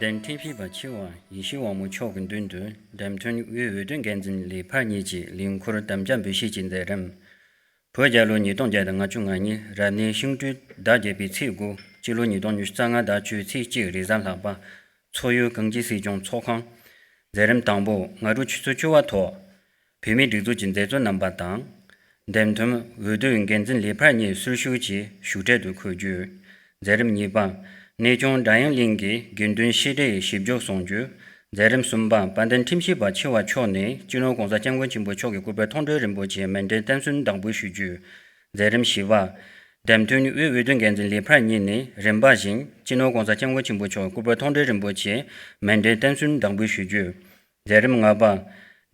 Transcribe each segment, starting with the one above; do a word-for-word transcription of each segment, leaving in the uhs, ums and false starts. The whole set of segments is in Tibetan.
གདན་ཁྲིམས་ཞིབ་པ་ཆེ་བ་ཡེ་ཤེས་དབང་མོ་མཆོག་གི་མདུན་དུ་འགྲེམས་སྟོན་དབུས་འོས་བསྡུ་འགན་འཛིན་ལེགས་ཕར་གཉིས་ཀྱིས་ལས་འཁུར་དམ་བཅའ་འབུལ་བཞེས་ཀྱི་མཛད་རིམ། བོད་རྒྱལ་ལོ་ཉིས་སྟོང་བརྒྱ་དང་ང་བཅུ་ང་གཉིས་རབ་གནས་ཤིང་སྦྲུལ་ཟླ་བརྒྱད་པའི་ཚེས་དགུ། སྤྱི་ལོ་ཉིས་སྟོང་ཉི་ཤུ་རྩ་ལྔ་ཟླ་བཅུའི་ཚེས་གཅིག་རེས་གཟའ་ལྷག་པ། མཚོ་ཡུལ་གངས་སྐྱིད་སྲིད་སྐྱོང་ཚོགས་ཁང་། མཛད་རིམ་དང་པོ། སྔ་དྲོ་ཆུ་ཚོད་བཅུ་པ་ཐོག་བོད་མིའི་སྒྲིག་འཛུགས་ཀྱི་མཛད་གཙོ་རྣམ་པ་དང་། འདེམས་ཐོན་འོས་བསྡུའི་འགན་འཛིན་ལེགས་ཕར་གཉིས་གསོལ་ཞུགས་ཀྱིས་བཞུགས་གྲལ་དུ་འཁོད་རྒྱུ། མཛད་རིམ་གཉིས་པ། གནས་ཆུང་སྒྲ་དབྱངས་གླིང་གི་དགེ་འདུན་བཤད་གྲྭའི་ཞིབ་འཇུག་གསུང་རྒྱུ། མཛད་རིམ་གསུམ་པ། དཔལ་ལྡན་ཁྲིམས་ཞིབ་པ་ཆེ་བ་མཆོག་ནས་སྤྱི་ནོར་༸གོང་ས་༸སྐྱབས་མགོན་ཆེན་པོ་མཆོག་གི་སྐུ་པར་མཐོང་གྲོལ་རིན་པོ་ཆེའི་མཎྜལ་རྟེན་གསུམ་བདག་འབུལ་ཞུ་རྒྱུ། མཛད་རིམ་བཞི་པ། འདེམས་ཐོན་དབུས་འོས་བསྡུ་འགན་འཛིན་ལེགས་ཕར་གཉིས་ནས་རིམ་པ་བཞིན་སྤྱི་ནོར་༸གོང་ས་༸སྐྱབས་མགོན་ཆེན་པོ་མཆོག་སྐུ་པར་མཐོང་གྲོལ་རིན་པོ་ཆེའི་མཎྜལ་རྟེན་གསུམ་བདག་འབུལ་ཞུ་རྒྱུ། མཛད་རིམ་ལྔ་པ།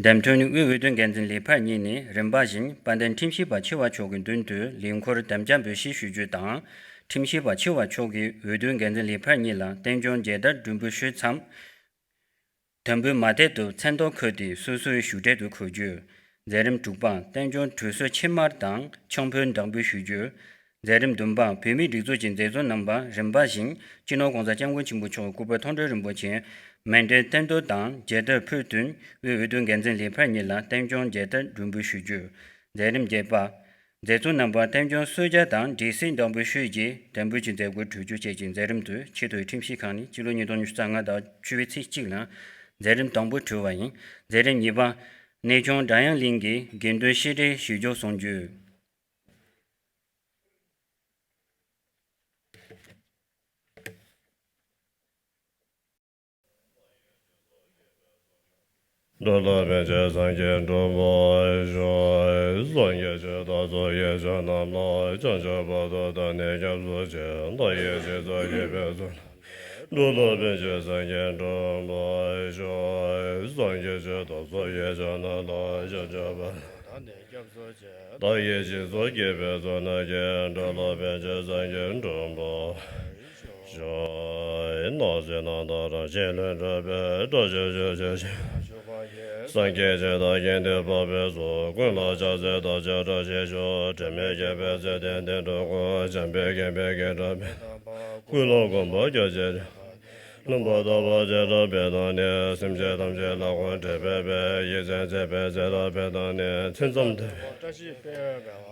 འདེམས་ཐོན་དབུས་འོས་བསྡུ་འགན་འཛིན་ལེགས་ཕར་གཉིས་ནས་རིམ་པ་བཞིན་དཔལ་ལྡན་ཁྲིམས་ཞིབ་པ་ཆེ་བ་མཆོག་གི་མདུན་དུ་ལས་འཁུར་དམ་བཅའ་འབུལ་བཞེས་ཞུ་རྒྱུ་དང་། ཁྲིམས་ཞིབ་པ་ཆེ་བ་མཆོག་གིས་འོས་བསྡུ་འགན་འཛིན་ལེགས་ཕར་གཉིས་ལ་རྟེན་འབྱུང་མཇལ་དར་སྒྲུབ་འབུལ་ཞུས་མཚམས། དོན་ཕུད་མ་ཐད་དུ་མཚན་ཐོ་འཁོད་དེ་སོ་སོའི་བཞུགས་གྲལ་དུ་འཁོད་རྒྱུ། མཛད་རིམ་དྲུག་པ། རྟེན་འབྱུང་གྲོས་གསོལ་ཕྱེ་མར་དང་ཆང་ཕུད་བདག་འབུལ་ཞུ་རྒྱུ། མཛད་རིམ་བདུན་པ། བོད་མིའི་སྒྲིག་འཛུགས་ཀྱི་མཛད་གཙོ་རྣམ་པ་རིམ་པ་བཞིན་སྤྱི་ནོར་༸གོང་ས་༸སྐྱབས་མགོན་ཆེན་པོ་མཆོག་སྐུ་པར་མཐོང་གྲོལ་རིན་པོ་ཆེའི་མཎྜལ་རྟེན་གཏོར་དང་མཇལ་དར་ཕུལ་བསྟུན་དབུས་འོས་བསྡུ་འགན་འཛིན་ལེགས་ཕར་གཉིས་ལ་རྟེན་འབྱུང་མཇལ་དར་སྒྲུབ་འབུལ་ཞུ་རྒྱུ། མཛད་རིམ་བརྒྱད་པ། མཛད་གཙོ་རྣམ་པར་རྟེན་འབྱུང་གསོལ་ཇ་དང་འབྲས་སིལ་བདག་འབུལ་ཞུས་རྗེས་དོན་ཕུད་ཀྱི་མཛད་སྒོ་གྲོལ་རྒྱུ་བཅས་ཀྱི་མཛད་རིམ་དུ་ཆེས་མཐོའི་ཁྲིམས་ཞིབ་ཁང་ནས་སྤྱི་ལོ་ཉིས་སྟོང་ཉི་ཤུ་རྩ་ལྔ་ཟླ་བཅུ་པའི་ཚེས་གཅིག་ལ་མཛད་རིམ་དང་པོ་གྲོལ་བ་ཡིན། མཛད་རིམ་གཉིས་པ། གནས་ཆུང་སྒྲ་དབྱངས་གླིང་གི་དགེ་འདུན་བཤད་གྲྭའི་ཞིབ་འཇུག་གསུང་རྒྱུ། འགྲོ་ལ་ཕན་ཕྱིར་སངས་རྒྱས་འགྲུབ་པར་ཤོག། སངས་རྒྱས་ཆོས་དང་ཚོགས་ཀྱི་མཆོག་རྣམས་ལ། བྱང་ཆུབ་བར་དུ་བདག་ནི་སྐྱབས་སུ་མཆི། བདག་གིས་སྦྱིན་སོགས་བགྱིས་པའི་ཚོགས་རྣམས། འགྲོ་ལ་ཕན་ཕྱིར་སངས་རྒྱས་འགྲུབ་པར་ཤོག། སངས་རྒྱས་ཆོས་དང་ཚོགས་ཀྱི་མཆོག་རྣམས་ལ། བྱང་ཆུབ་བར་དུ་བདག་ནི་སྐྱབས་སུ་མཆི། བདག་གིས་སྦྱིན་སོགས་བགྱིས་པའི་ཚོགས་རྣམས་ཀྱིས། འགྲོ་ལ་ཕན་ཕྱིར་སངས་རྒྱས་འགྲུབ་པར་ཤོག། སྣང་སྲིད་རྣམ་དག་རང་བཞིན་ལྷུན་གྲུབ་པའི། བཀྲ་ཤིས་ཕྱོགས་བཅུར་རྒྱས་པར་ཤོག། སངས་རྒྱས་སྦྱིན་བདག་གིས་འདི་འབག་པའི་ཚོགས། ཀུན་ལ་ཕྱག་འཚལ་བདག་ཅག་བཀྲ་ཤིས་ཤོག། དྲི་མེད་རྒྱལ་པོའི་ཚེ་བརྟན་དོན་གྲུབ་སྐུ། འཇམ་དཔལ་དགྱེས་པའི་རྒྱན་དྲངས་པའི། ཀུན་ལ་གོམས་པ་རྒྱ་ཆེར། ལུང་པ་དག་པ་རྩེ་གྲགས་ཕན་བཏགས་ནས། སེམས་ཅན་ཐམས་ཅད་ལ་གོ་འཕྲོད་པའི་དཔལ། ཡིད་ཚིམ་མཛེས་པའི་ཚེ་ཐར་ཕན་བཏགས་ནས། ཕུན་སུམ་ཚོགས་པའི་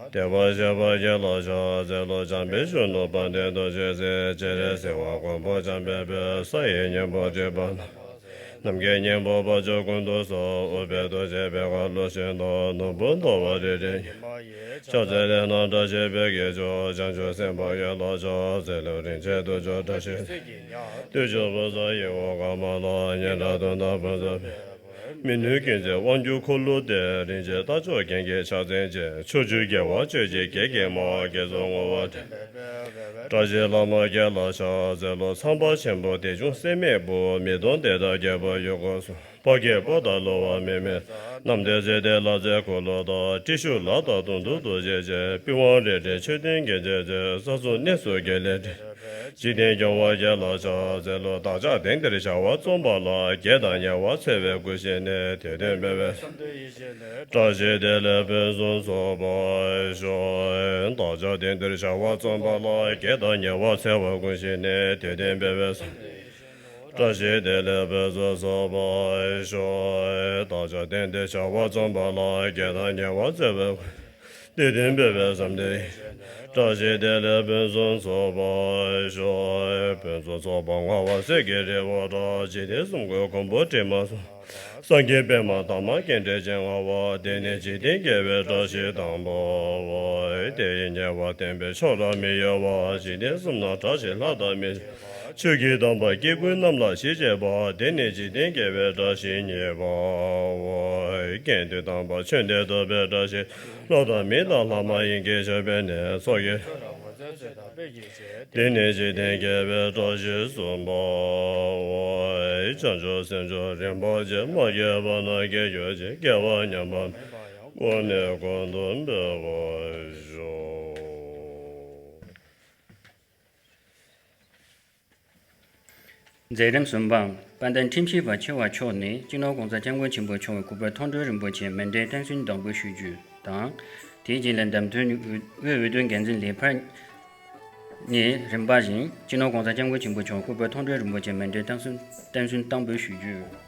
བདེ་བ་སྤྱད་པར་བགྱི་ལགས་ཤོག། ཚེ་ལོ་འཇམ་དཔལ་གཞོན་ནུ་དཔལ་ལྡན་རྡོ་རྗེ་འཛིན། སྤྱན་རས་གཟིགས་དབང་མགོན་པོ་འཇམ་དཔལ་དཔལ། ས་ཡི་སྙིང་པོ་སྤྲུལ་པ་རྣམས། ནམ་མཁའི་སྙིང་པོ་དཔལ་འབྱོར་ཀུན་ཏུ་སྩོལ། ཨུཏྤལ་རྡོ་རྗེ་བེར་ཀ་ལུགས་བཞིན་དུ། ནོར་བུ་འདུ་བ་རེ་རེ་ཉིད་མ་ཡིན། ཕྱག་འཚལ་ལས་རྣམས་བཀྲ་ཤིས་འཕེལ་གྱིས་ཤོག། བྱང་ཆུབ་སེམས་དཔའ་ཡོན་ལག་མཆོག། ཚེ་ལོ་རིན་ཆེན་དུས་མཆོག་བཀྲ་ཤིས་ཤོག། དུས་མཆོག་བུ་ཚ་ཡི་འོ་སྐར་མ་ལ། སྙན་གྲགས་དོན་དང་ཕུན་སུམ་ཚོགས། མི་ནུས་ཀུན་བྱེད་དབང་སྒྱུར་འཁོར་ལོ་སྡེ། རིན་ཆེན་རྟ་མཆོག་རྒྱན་གྱི་ཕྱག་མཚན་ཅན། ཕྱོགས་བཅུའི་རྒྱལ་བ་ཆོས་ཀྱི་རྒྱལ་གྱིས་མང་བ། དགེ་ཚོགས་བསྔོ་བ་དྲན་པས། བཀྲ་ཤིས་ལྷ་མོ་བརྒྱ་ལ་ཕྱག། ཚེ་ལོ་ཚངས་པ་ཆེན་པོ་དེ་བྱུང་སྲེད་མེད་བུ། མི་གདོང་དེ་དག་རྒྱལ་པོ་ཡུལ་འཁོར་སྲུང་། འཕགས་སྐྱེས་པོ་དང་བསླུ་བ་མེད་མི་ཚང་། རྣམ་ཐོས་སྲས་དེ་ལྷ་རྫས་འཁོར་ལོ་དང་། ཏྲི་ཤཱུལ་དང་གདུང་དུ་འདུ་བྱེད་ཅིང་། པི་ཝང་རེ་རེ་མཆོད་རྟེན་བརྒྱན་བྱེད་ཅིང་། ས་གསུམ་གནས་སུ་དགེ་ལེགས་འབྱུང་། འཇིག་རྟེན་སྐྱོང་བ་བརྒྱ་ལ་ཕྱག། ཚེ་ལོ་བདག་ཅག་གདན་འདིར་བྱ་བ་རྩོམ་པ་ལ། དགེ་དང་ཉེ་བར་འཚེ་བའི་སྐུ་ཞིག་ནས། དད་ལྡན་འབད་པས་བསམ་དོན་ཡིད་བཞིན་ནོར། བཀྲ་ཤིས་བདེ་ལེགས་ཕུན་སུམ་ཚོགས་པར་ཤོག། བདག་ཅག་གདན་འདིར་བྱ་བ་རྩོམ་པ་ལ། དགེ་དང་ཉེ་བར་འཚེ་བའི་སྐུ་ཞིག་ནས། དད་ལྡན་འབད་པས་བསམ་དོན་ཡིད་བཞིན་ནོར། བཀྲ་ཤིས་བདེ་ལེགས་ཕུན་སུམ་ཚོགས་པར་ཤོག། བདག་ཅག་གདན་འདིར་བྱ་བ་རྩོམ་པ་ལ། དགེ་དང་ཉེ་བར་འཚེ་བའི་སྐུ། དད་ལྡན་འབད་པས་བསམ་དོན་ཡིད་བཞིན་ནོར། བཀྲ་ཤིས་བདེ་ལེགས་ཕུན་སུམ་ཚོགས་པར་ཤོག། ཕུན་སུམ་ཚོགས་པ་མངའ་བ་གསེར་གྱི་རི་བོ་འདྲ། འཇིག་རྟེན་གསུམ་མགོན་མགོན་པོ་དྲི་མ་གསུམ། སངས་རྒྱས་པདྨ་དང་མ་སྐྱེས་དགྲ་བཅོམ་ལྔ་པ། དེ་ནི་འཇིག་རྟེན་དགེ་བའི་བཀྲ་ཤིས་དང་པོའོ། དེ་ཡི་ཉེ་བར་བསྟན་པའི་མཆོག་རབ་མི་གཡོ་བ། འཇིག་རྟེན་གསུམ་ན་གྲགས་ཤིང་ལྷ་དང་མི་འབྱུང་བ། ཆོས་ཀྱི་དམ་པ་སྐྱེ་དགུའི་རྣམས་ལ་ཞི་བྱེད་པ། དེ་ནི་འཇིག་རྟེན་དགེ་བའི་བཀྲ་ཤིས་གཉིས་པའོ། དགེ་འདུན་དམ་པ་ཆོས་འདི་ཐོབ་པའི་བཀྲ་ཤིས། ལྷ་དང་མི་དང་ལྷ་མ་ཡིན་གྱི་མཆོད་པའི་གནས། ཚོགས་ཀྱི་དེ་ནི་འཇིག་རྟེན་དགེ་བའི་བཀྲ་ཤིས་གསུམ་པའོ། བྱང་ཆུབ་སེམས་མཆོག་རིན་པོ་ཆེ། མ་སྐྱེས་པ་རྣམས་སྐྱེ་གྱུར་ཅིག། སྐྱེ་བ་ཉམས་པ་མེད་པ་ཡང་། ཀུན་ནས་ཀུན་ཏུ་འཕེལ་བར་ཤོག། མཛད་རིམ་གསུམ་པ། དཔལ་ལྡན་ཁྲིམས་ཞིབ་པ་ཆེ་བ་མཆོག་ནས་སྤྱི་ནོར་༸གོང་ས་༸སྐྱབས་མགོན་ཆེན་པོ་མཆོག་གི་སྐུ་པར་མཐོང་གྲོལ་རིན་པོ་ཆེའི་མཎྜལ་རྟེན་གསུམ་བདག་འབུལ་ཞུ་རྒྱུ་དང་། དེའི་རྗེས་ལ་འདེམས་ཐོན་དབུས་འོས་བསྡུ་འགན་འཛིན་ལེགས་ཕར། ངས་རིམ་པ་བཞིན་སྤྱི་ནོར་༸གོང་ས་༸སྐྱབས་མགོན་ཆེན་པོ་མཆོག་སྐུ་པར་མཐོང་གྲོལ་རིན་པོ་ཆེ་མཎྜལ་རྟེན་གསུམ་རྟེན་གསུམ་བཏང་འབུལ་ཞུ་རྒྱུ།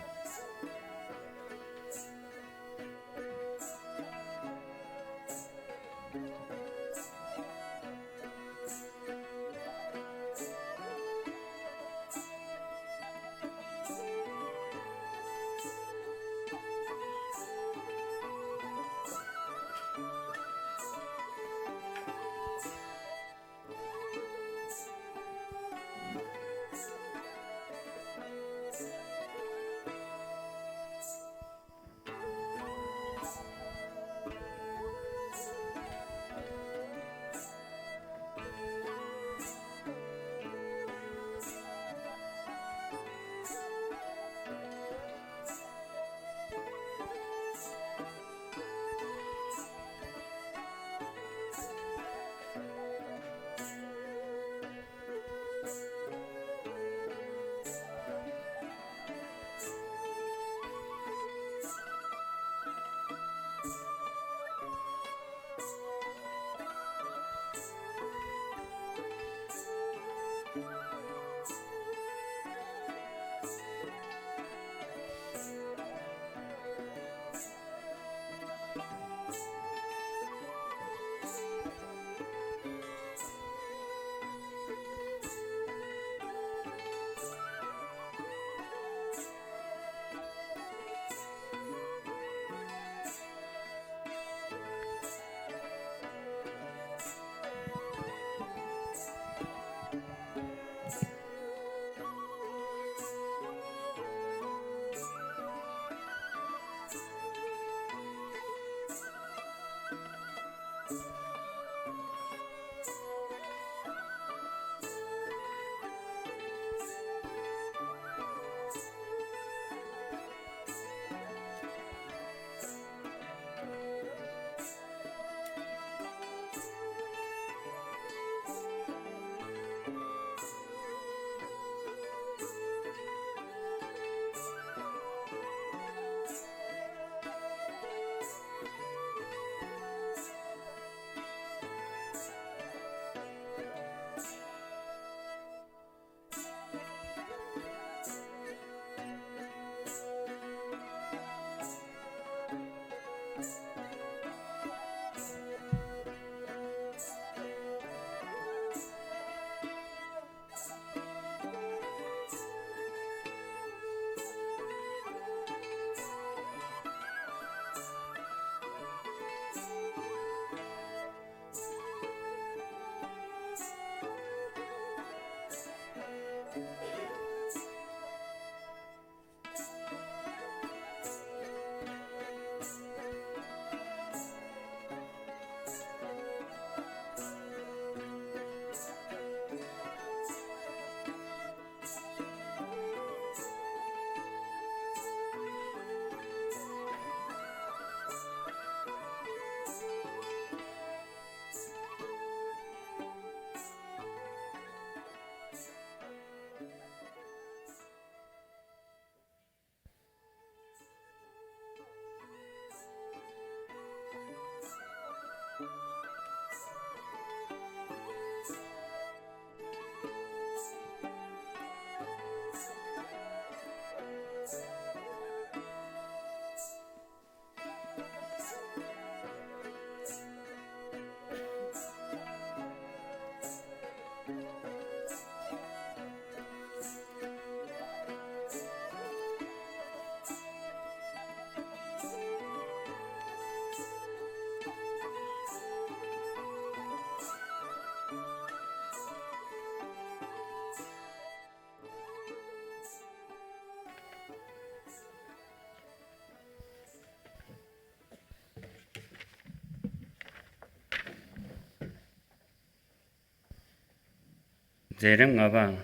མཛད་རིམ་ལྔ་པ།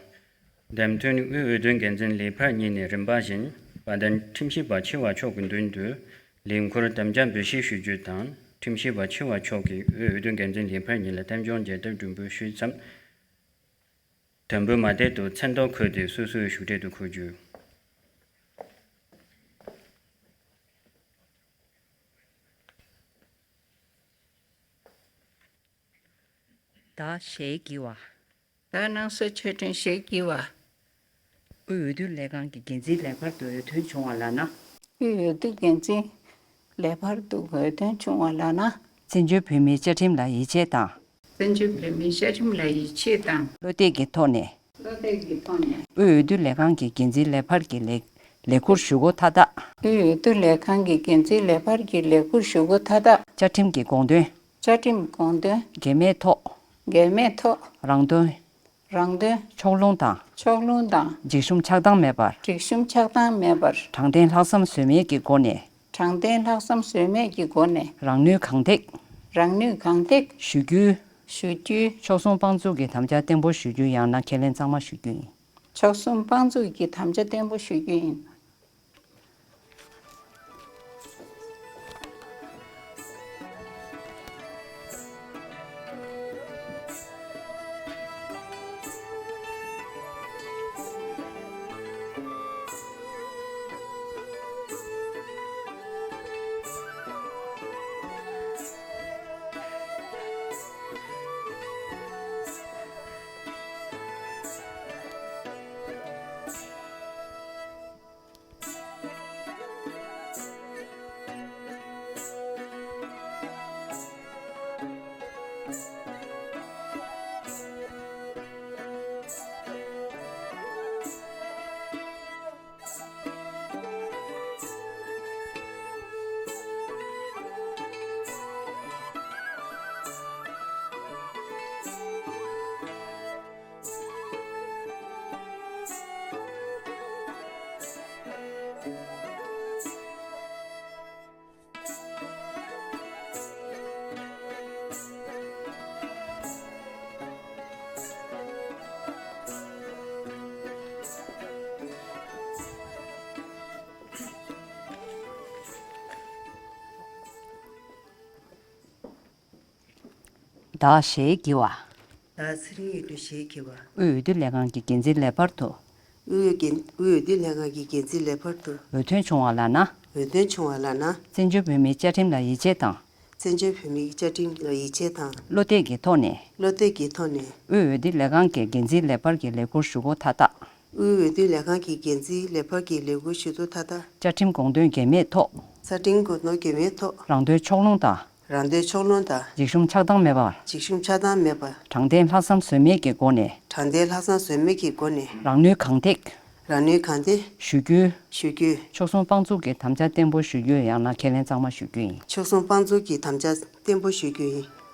འདེམས་ཐོན་དབུས་འོས་བསྡུ་འགན་འཛིན་ལི་ཕར་གཉིས་ནས་རིམ་པ་བཞིན་དཔལ་ལྡན་ཁྲིམས་ཞིབ་པ་ཆེ་བ་མཆོག་གི་མདུན་དུ་ལས་འཁུར་དམ་བཅའ་འབུལ་བཞེས་ཞུ་རྒྱུ་དང་། ཁྲིམས་ཞིབ་པ་ཆེ་བ་མཆོག་གིས་དབུས་འོས་བསྡུ་འགན་འཛིན་ལི་ཕར་གཉིས་ལ་རྟེན་འབྱུང་མཇལ་དར་སྒྲོན་འབུལ་ཞུས་མཚམས། དོན་ཕུད་མ་དེ་དུ་མཚན་ཐོ་འཁོད་དེ་སོ་སོའི་བཞུགས་གྲལ་དུ་འཁོད་རྒྱུ། ད་ཞལ་གྱིས་བ། བདག་སྣང་ས་ཆ་ཕྲན་ཞེས་བགྱི་བ། དབུས་འོས་བསྡུ་ལས་ཁང་གི་འགན་འཛིན་ལས་འཕར་དུ་འོས་ཐོན་བྱུང་བ་ལགས་ན། དབུས་འོས་བསྡུ་འགན་འཛིན་ལས་འཕར་དུ་འོས་ཐོན་བྱུང་བ་ལགས་ན། བཙན་བྱོལ་བོད་མིའི་བཅའ་ཁྲིམས་ལ་ཡིད་ཆེས་དང་། བཙན་བྱོལ་བོད་མིའི་བཅའ་ཁྲིམས་ལ་ཡིད་ཆེས་དང་། བློ་གཏད་ཀྱི་ཐོག་ནས། བློ་གཏད་ཀྱི་ཐོག་ནས། དབུས་འོས་བསྡུ་ལས་ཁང་གི་འགན་འཛིན་ལས་འཕར་གྱི་ལས་ལས་ཁུར་ཞུ་སྒོ་མཐའ་དག། དབུས་འོས་བསྡུ་ལས་ཁང་གི་འགན་འཛིན་ལས་འཕར་གྱི་ལས་ཁུར་ཞུ་སྒོ་མཐའ་དག། བཅའ་ཁྲིམས་ཀྱི་དགོངས་དོན། བཅའ་ཁྲིམས་དགོངས་དོན། འགལ་མེད་ཐོག་འགལ་མེད་ཐོག་རང་དོན། རང་དོན། ཕྱོགས་ལྷུང་དང་། ཕྱོགས་ལྷུང་དང་། འཇིགས་ཞུམ་ཆགས་སྡང་མེད་པར། འཇིགས་ཞུམ་ཆགས་སྡང་མེད་པར། དྲང་བདེན་ལྷག་བསམ་ཟོལ་མེད་ཀྱི་སྒོ་ནས། དྲང་བདེན་ལྷག་བསམ་ཟོལ་མེད་ཀྱི་སྒོ་ནས། རང་ནུས་གང་ཐེག་རང་ནུས་གང་ཐེག་ཞུ་རྒྱུའི། ཞུ་རྒྱུའི། ཕྱོགས་གསུམ་དཔང་འཛུགས་ཀྱི་དམ་བཅའ་བརྟན་པོ་ཞུ་རྒྱུ་ཡང་ན་ཁས་ལེན་གཙང་མ་ཞུ་རྒྱུ་ཡིན། ཕྱོགས་གསུམ་དཔང་འཛུགས་ཀྱི་དམ་བཅའ་བརྟན་པོ་ཞུ་རྒྱུ་ཡིན། བདག་ཞེས་བགྱི་བ། བདག་ཚེ་རིང་ཡེ་གྲོལ་ཞེས་བགྱི་བ། དབུས་འོས་བསྡུ་ལས་ཁང་གི་འགན་འཛིན་ལས་འཕར་དུ། དབུས་འོས་འགན་དབུས་འོས་བསྡུ་ལས་ཁང་གི་འགན་འཛིན་ལས་འཕར་དུ། འོས་ཐོན་བྱུང་བ་ལགས་ན། འོས་ཐོན་བྱུང་བ་ལགས་ན། བཙན་བྱོལ་བོད་མིའི་བཅའ་ཁྲིམས་ལ་ཡིད་ཆེས་དང་། བཙན་བྱོལ་བོད་མིའི་བཅའ་ཁྲིམས་ལ་ཡིད་ཆེས་དང་། བློ་གཏད་ཀྱི་ཐོག་ནས། བློ་གཏད་ཀྱི་ཐོག་ནས། དབུས་འོས་བསྡུ་ལས་ཁང་གི་འགན་འཛིན་ལས་འཕར་གྱི་ལས་ཁུར་ཞུ་སྒོ་མཐའ་དག། དབུས་འོས་བསྡུ་ལས་ཁང་གི་འགན་འཛིན་ལས་འཕར་གྱི་ལས་ཁུར་ཞུ་སྒོ་མཐའ་དག། བཅའ་ཁྲིམས་དགོངས་དོན་འགལ་མེད་ཐོག་བཅའ་ཁྲིམས་དགོངས་དོན་འགལ་མེད་ཐོག་རང་དོན་ཕྱོགས་ལྷུང་དང་། རང་དོན་ཕྱོགས་ལྷུང་དང་། འཇིགས་ཞུམ་ཆགས་སྡང་མེད་པར། འཇིགས་ཞུམ་ཆགས་སྡང་མེད་པར། དྲང་བདེན་ལྷག་བསམ་ཟོལ་མེད་ཀྱི་སྒོ་ནས། དྲང་བདེན་ལྷག་བསམ་ཟོལ་མེད་ཀྱི་སྒོ་ནས། རང་ནུས་གང་ཐེག་རང་ནུས་གང་ཐེག་ཞུ་རྒྱུའི། ཞུ་རྒྱུའི། ཕྱོགས་གསུམ་དཔང་འཛུགས་ཀྱི་དམ་བཅའ་བརྟན་པོ་ཞུ་རྒྱུ་ཡང་ན་ཁས་ལེན་གཙང་མ་ཞུ་རྒྱུ་ཡིན། ཕྱོགས་གསུམ་དཔང་འཛུགས་ཀྱི་དམ་བཅའ་བརྟན་པོ་ཞུ་རྒྱུ་ཡིན།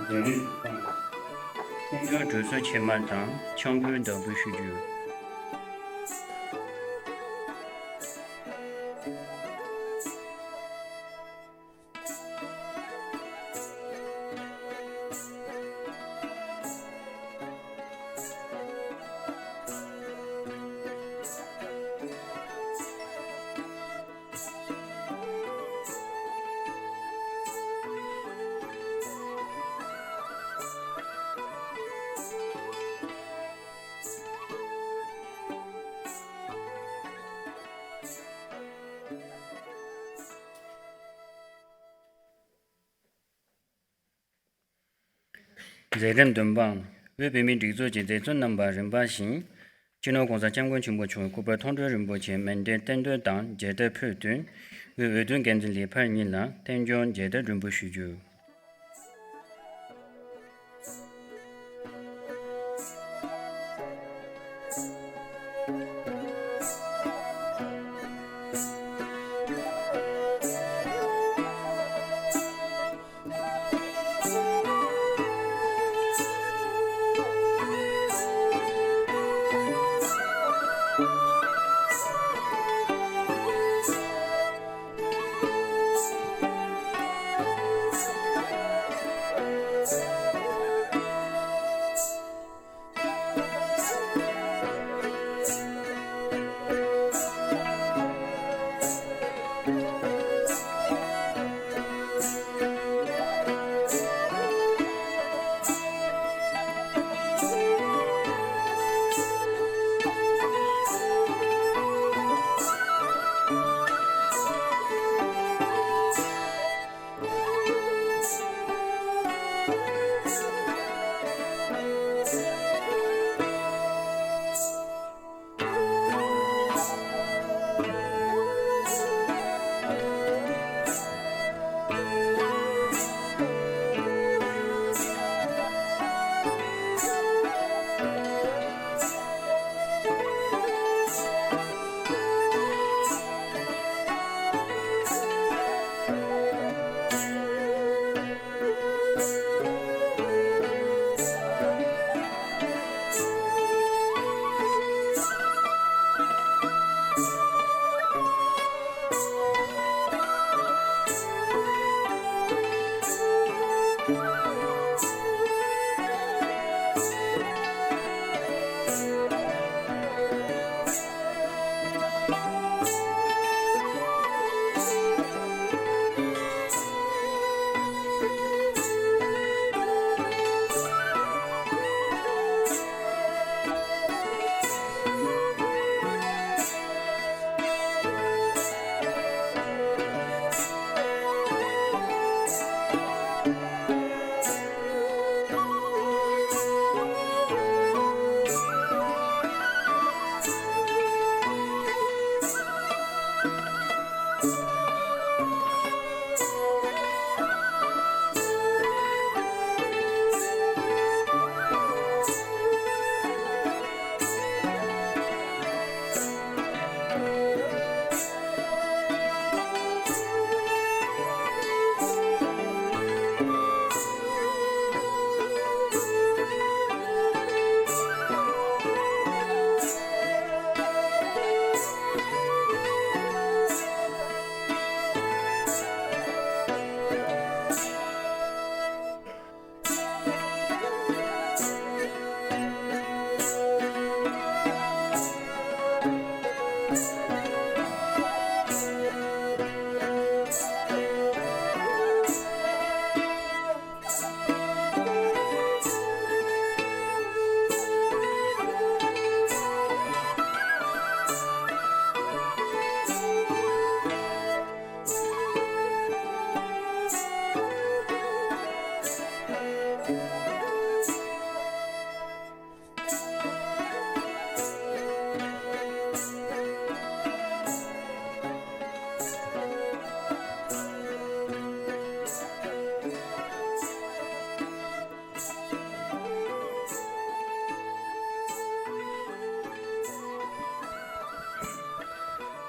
མཛད་རིམ་དང་། ཐལ་འགྱུར་གྲོལ་ཚུལ་ཕྱེ་མར་དང་ཆང་ཕུད་བདག་འབུལ་ཞུ་རྒྱུ། མཛད་རིམ་བདུན་པ། དབུས་བོད་མིའི་སྒྲིག་འཛུགས་ཀྱི་མཛད་གཙོ་རྣམ་པ་རིམ་པ་བཞིན། སྤྱི་ནོར་༸གོང་ས་༸སྐྱབས་མགོན་ཆེན་པོ་མཆོག་གི་སྐུ་པར་མཐོང་གྲོལ་རིན་པོ་ཆེའི་མཎྜལ་རྟེན་མདོ་དང་མཇལ་དར་ཕུལ་དོན། དབུས་འོས་བསྡུ་འགན་འཛིན་ལས་འཕར་གཉིས་ལ་རྟེན་འབྱུང་མཇལ་དར་རིན་པོ་ཞུ་རྒྱུ།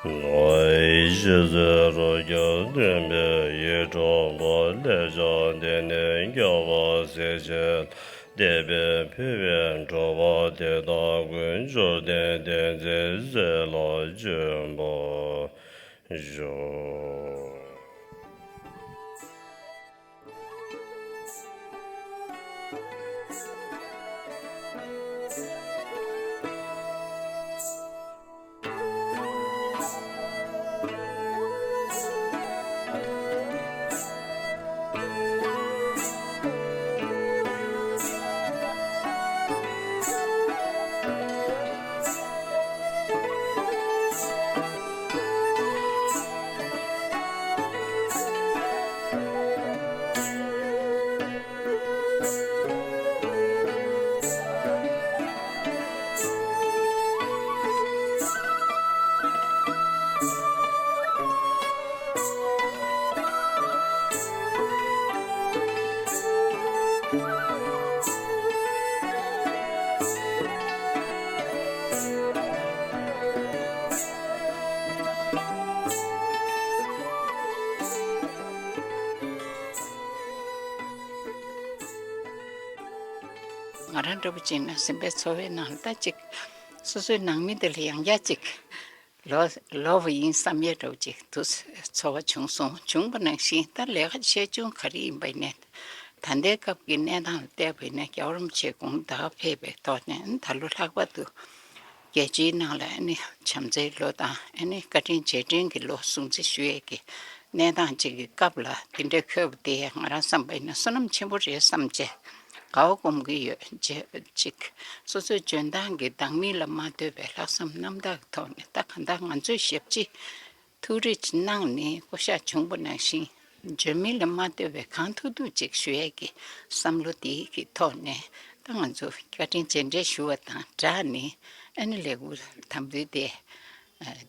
ལོ་ཡི་ཤེས་ཚོད་རོ་རྒྱ་སྟོན་པའི་ཡིད་འཕྲོག་པ་ལས་བྱུང་དེ་ནས་རྒྱལ་བ་སྲས་བཅས་ལ་དད་པས་ཕུལ་བའི་འགྲོ་བ་དེ་དག་ཀུན་འབྱོར་ལྡན་བསྟན་འཛིན་སྲས་ལ་བྱོན་པར་ཤོག། ང་རང་འདྲ་པོ་ཅིག་ན་སེམས་པའི་འཚོ་བའི་ནང་ལ་ད་ཅིག་སོ་སོའི་ནང་མི་དེ་ལ་ཡང་བསྐྱར་ཅིག་ལོ་ལོ་བ་ཡིན་བསམ་ཡས་འདྲ་པོ་ཅིག་དུ་ཚོར་བ་བྱུང་སོང་། བྱུང་བ་ནང་བཞིན་ད་ལས་ཀ་ཆེ་ཆུང་ག་རེ་ཡིན་པ་ཡིན་ནའི་ད་ལྟའི་སྐབས་ཀྱི་གནས་སྟངས་ལ་བལྟས་པ་ཡིན་ན་རྒྱལ་བ་རིན་པོ་ཆེ་དགུང་ད་ག་ཕེབས་པའི་ཐོག་ནས་ད་ལོ་ལྷག་པར་དུ་རྒྱལ་སྤྱིའི་ནང་ལ་ཨ་ནི་བྱམས་བརྩེའི་ལོ་དང་ཨ་ནི་བཀའ་དྲིན་རྗེས་དྲན་གྱི་ལོ་སྲུང་བརྩི་ཞུ་ཡས་ཀྱི་གནས་སྟངས་ཅིག་གི་སྐབས་ལ་དེ་འདྲའི་འཁོད་པ་དེ་ང་རང་བསམ་པ་ཡིན་ན་བསོད་ནམས་ཆེན་པོ་རེད་བསམ་བྱས་དགའ་བ་སྒོམ་གྱི་ཡོད། རྗེས་ཅིག་སོ་སོའི་འཇོན་ཐང་གི་བདག་མིང་ལ་མ་ལྟོས་པའི་ལྷག་བསམ་རྣམ་དག་གི་ཐོག་ནས་ད་གང་ལྟར་ང་ཚོས་ཞབས་ཕྱི་ཐུགས་རེ་གནང་ནས་བསྐོ་གཞག་བྱུང་བ་ནང་བཞིན་འཇོན་མི་ལ་མ་ལྟོས་པའི་གང་ཐུབ་ཐུབ་ཅིག་ཞུ་ཡས་ཀྱི་བསམ་བློ་དེ་གི་ཐོག་ནས་ད་ང་ཚོ་བཀའ་དྲིན་རྗེས་དྲན་ཞུ་བ་དང་སྦྲགས་ནས་ཨ་ནི་ལས་འགུལ་དམ་འབུལ་དེ་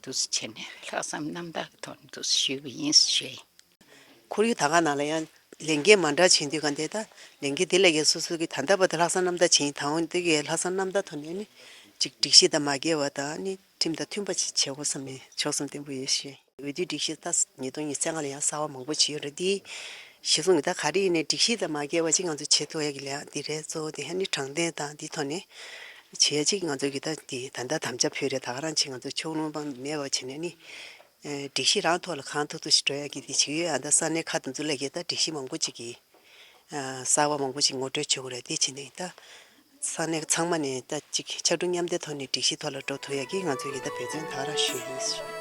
འདུག་སེ་བྱས་ནས་ལྷག་བསམ་རྣམ་དག་གི་ཐོག་ནས་འདུག་སེ་ཞུས་པ་ཡིན་ཞུ་ཡས། ཁོར་ཡུག་ད་ག་ནང་ལ་ཡང་ལས་འགན་མ་འདྲ་བྱེད་དུས་ག་འདི་ད་ལས་འགན་དེ་ལས་ཀའི་སོ་སོ་གི་ད་ལྟ་བར་དུ་ལྷག་བསམ་རྣམ་དག་བྱེད་ཡིན། ད་འོང་དེ་གའི་ལྷག་བསམ་རྣམ་དག་ཐོག་ནས་ནི་ཅིག་སྒྲིག་གཞི་དང་མ་འགལ་བ་དང་ནི་ཁྲིམས་དང་མཐུན་པ་ཞིག་བྱེད་དགོས་བསམ་ནས་ཕྱོགས་བསམ་བརྟན་པོ་ཡོད་ཞུ། འོས་བསྡུའི་སྒྲིག་གཞི་ད་ཉིས་སྟོང་ཉི་ཤུ་རྩ་ལྔ་ལ་ཡང་གསར་བ་མང་པོ་བྱས་ཡོད་རེད། འདི་གཞི་བཟུང་གི་ད་ག་རེ་ཡིན་ནའི་སྒྲིག་གཞི་དང་མ་འགལ་བ་ཅིག་ང་ཚོ་བྱེད་ཐུབ་ཡ་གི་ལས་འདི་རེད། གཙོ་བོ་དེ་ཧ་ནི་དྲང་བདེན་དང་འདི་ཐོག་ནས་བྱེད་ཡ་ཅིག་ང་ཚོ་གི་ད་འདི་ད་ལྟ་དམ་བཅའ་ཕུལ་རེད། ད་ག་རང་ཅིག་ང་ཚོ་ཕྱོགས་ལྷུང་སྤང་མེད་པ་བྱས་ནས་ནི། ཨེ། སྒྲིག་གཞི་རང་ཐོག་ལ་གང་ཐུབ་ཐུབ་ཞིག་འགྲོ་ཡ་གི་དེ་བྱེད་ཡོད། ཨ་ད་ས་གནས་ཁག་དེ་ཚོ་ལ་གི་ད་སྒྲིག་གཞི་མང་པོ་ཅིག་གི་ཨ་གསར་བ་མང་པོ་ཅིག་ངོ་སྤྲོད་བྱེད་དགོས་རེད། དེ་བྱས་ནས་ད་ས་གནས་ཚང་མ་ནས་ད་ཅིག་ཕྱར་གྲུ་མཉམ་འདེགས་ཐོག་ནས་སྒྲིག་གཞི་ཐོག་ལ་འགྲོ་ཐུབ་ཡ་གི་ང་ཚོ་གི་ད་འབད་བརྩོན་ད་རང་ཞུས་ཡིན།